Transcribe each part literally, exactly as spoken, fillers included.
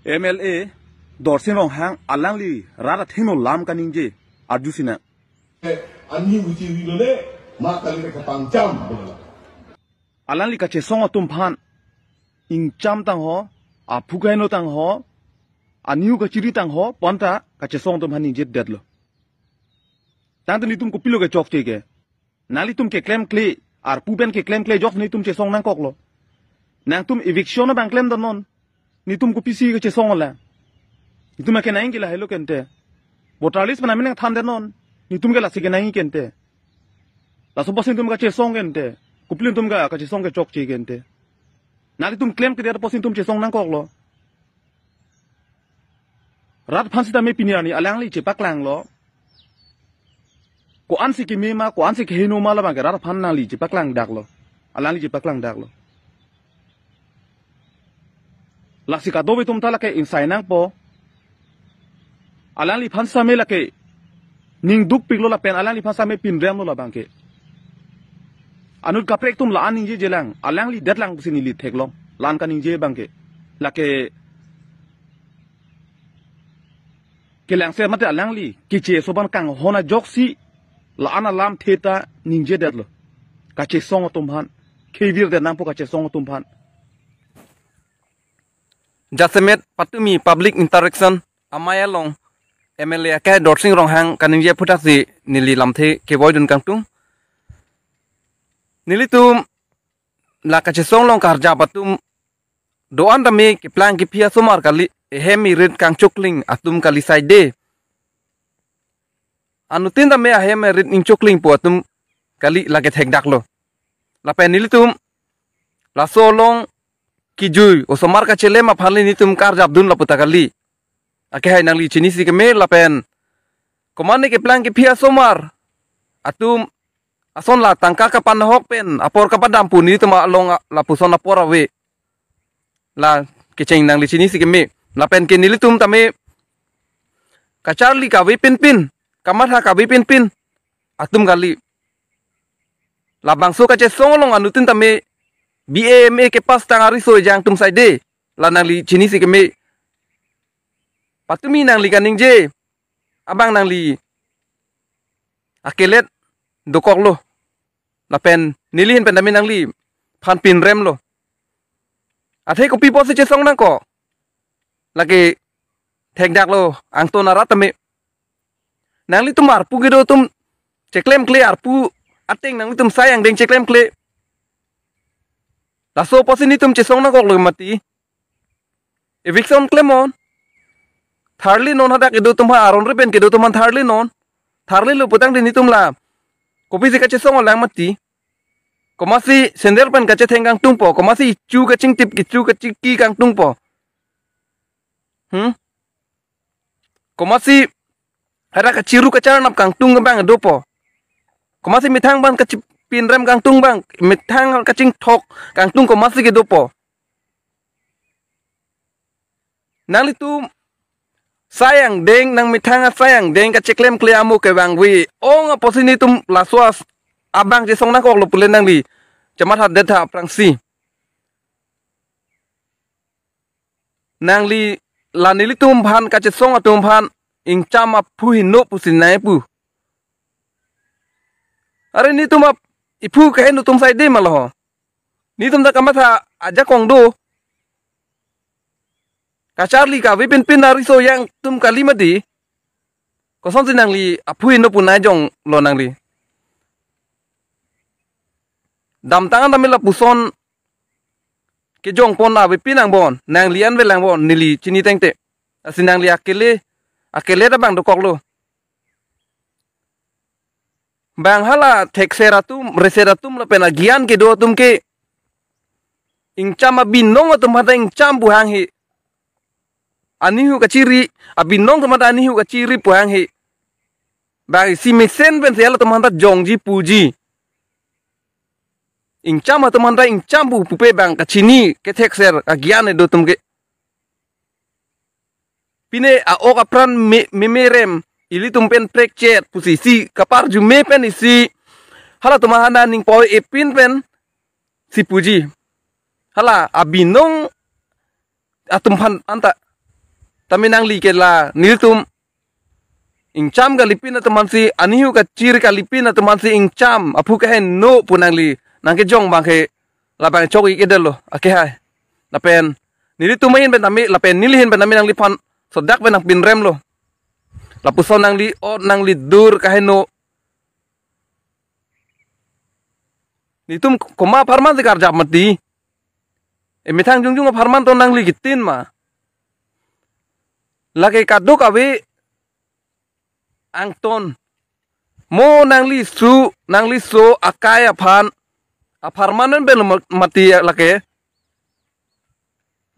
M L A Dorsing Ronghang alangli rat athengno lam kaningje arju sinang. Ani uji wi lo le, ma kali ke pangcham. Alangli kachesong atum aphan ingcham tangho, aphu kaino tangho, anihu kachiri tangho, pu anta kachesong atum aphan ningjedetlo. Tangte netum kopilo kechokche ke? Nanglitum keklemkle, arpu pen keklemkle ajok netum chesong nangkoklo. Nangtum eviction abang klemdunnon. Netum kopisi kachesong ola? Netum ke nangji lahelo kente. Voter list pen amen nangthandetnon. Netum ke lasi ke nangji kente. Laso apotsi netum kachesong kente. Kopilo netum ke kachesong kechokche kente? Nanglitum klemkledet apotsi netum chesong nangkoklo. Rat aphan sitame pini arni alangli chepaklanglo. Ko-ansi keme ma, ko-ansi keheno ma, labang ke rat aphan nangli chepaklangdaklo. Alangli chepaklangdaklo. Lasi kadokave atum ta lake ingsai nangpo. Alangliphan sitame lake ning dukpiklo lapen alangliphan sitame pinremlo labang ke. Anut kaprek atum la-an ningjejelang, alangli detlang pusi neli theklong. La-an kaningje abang ke, lake kelangse mate alangli keche aso aphan kanghon ajoksi la-an alamthe ta ningjedetlo. Kachesong atum aphan, khevirdet nangpo kachesong atum aphan. Jasemet patumi public interaction amei along M L A akehai Dorsing Ronghang kaningje aphuthak si neli lamthe kevoidun kangtung. Nelitum la kachesong along karjap atum do-an tame keplang kephi asomar kali, ehem erit kangchokling atum kali saide. Anuttin tame ahem erit ingchokling pu atum kali, lake thekdaklo. Lapen nelitum laso along kejui osomar kachelem aphanle netum karjapdun lapu ta kali. Akehai nangli chinisi keme lapen komane keplang kephi asomar atum ason la tangka kapanahok pen apor kapadam pu netum along a-, lapuson apor ave. La kecheng nangli chinisi keme. Lapen ke nelitum tame kacharli kave pinpin, kamatha kave pinpin atum kali. Labangso kachesong along anuttin tame B A M A kepass tang ariso ejang atum saide. La nangli chinisi keme. Patumi nangli kaningje abang nangli akelet dokoklo. Lapen neli ahin pen tame nangliphan pinremlo. Athe kopi apotsi chesong nangkok? Lake thekdaklo angton arat tame. Nanglitum arpu kedo atum cheklemkle, arpu ateng nanglitum sai angdeng cheklemkle. Laso apotsi netum chesong nangkoklo mati. Eviction klemnon. Tharlinon hadak kedo atum aphan, aron re pen kedo atum aphan tharlinon. Tharlilo putangte netum la kopisi kachesong olang mati? Komatsi sandal pen kachetheng kangtungpo, komatsi chu kachingtip, kechu kachingki kangtungpo. Hmm? Komatsi hadak kachiru kacharnap kangtung abang dopo? Komatsi methang abang kachipinrem kangtung abang, methang kachingthok kangtung komatsi kedopo? Nanglitum sai angdeng, nangmethang asai angdeng kacheklemkle amo kevangve ong apotsi netum laso as-, abang chesong nangkoklo pule nangli chemathadet tha aphrangsi. Nangli la nelitum aphan kachesong atum aphan ingcham aphu heno pusi nangpu. Are netum ap-, iphu kaheno atum saide ma lo ho? Netum ta kamatha ajakong do. Kacharli kave pinpin ariso ejang atum kali mati. Kosonsi nangli aphu heno pu nangjonlo nangli? Damtang an tame lapuson kejongpon avepin angbong, nangli an avelang angbong, neli chini tangte. Lasi nangli akele, akele ta abang dokoklo. Bang hala thekser atum, reser atum lapen agyan kedo atum ke ingcham abinong atum aphan ta ingcham pu hanghe. Anihu kachiri, abinong atum aphan ta anihu kachiri pu hanghe. Bang isi mesen pensi halatum aphan ta jongji puji. Ingcham atum aphan ta ingcham pu pupe bang kachini kethekser agyan kedo atum ke. Pine a-ok apran me-, memerem, ilitum pen prekchet pusi isi kaparjume pen isi halatum aphan aning poi-epin pensi puji. Hala abinong atum aphan anta Tame nangli ke la nelitum ingcham kalipin atum aphansi, anihu kachir kalipin atum aphansi ingcham aphu kaheno pu nangli nangkejong abang ke labang chok-ik-edetlo, ake hai. Lapen nelitum ahin pen tame, lapen neli ahin pen tame nangliphan sodak pen nangpinremlo. Lapuson nangli ot nangli dur kaheno. Nelitum komat apharman si karjap mati. E methang jongjong apharman to nangli kitin ma. Lake kadokave angton. Mo nangli su, nangli so akai aphan, apharman pen ma-, mati lake.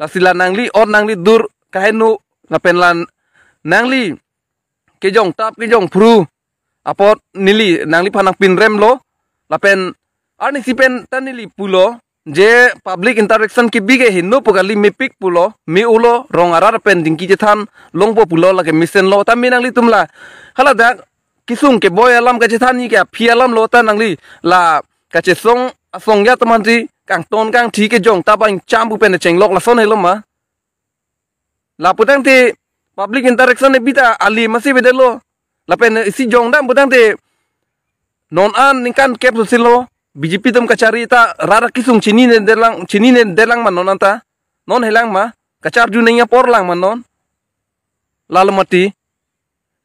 Lasi la nangli ot nangli dur kaheno, lapen la nangli kejongtap kejongphru apot neli nangliphan nangpinremlo. Lapen arnisi pen ta neli pulo, je public interaction kebi ke heno pu kali, mepik pulo, me-olo, rong arat pen dingki chethan longpo pulo, lake mesenlo. Tame nanglitum la haladak kesung keboi alam kachethanji ke aphi alamlo, ta nangli la kachesong asong ya teman si kangton kangthi kejongtap ingcham pu pen chenglok lason helo ma. Lapu tangte public interaction e bita ali masi bedelo. Lapen isi jongdam pu tangte non an ningkan kep silo B J P atum kachari ta rat akesung chinine detlang, chinine detlang ma non anta. Non helang ma, kacharju nangji apor lang ma non. Lalo mati.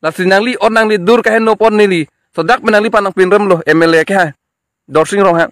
Lasi nangli ot nangli dur kaheno apot neli sodak pen nangliphan nangpinremlo M L A ke hai, Dorsing Ronghang.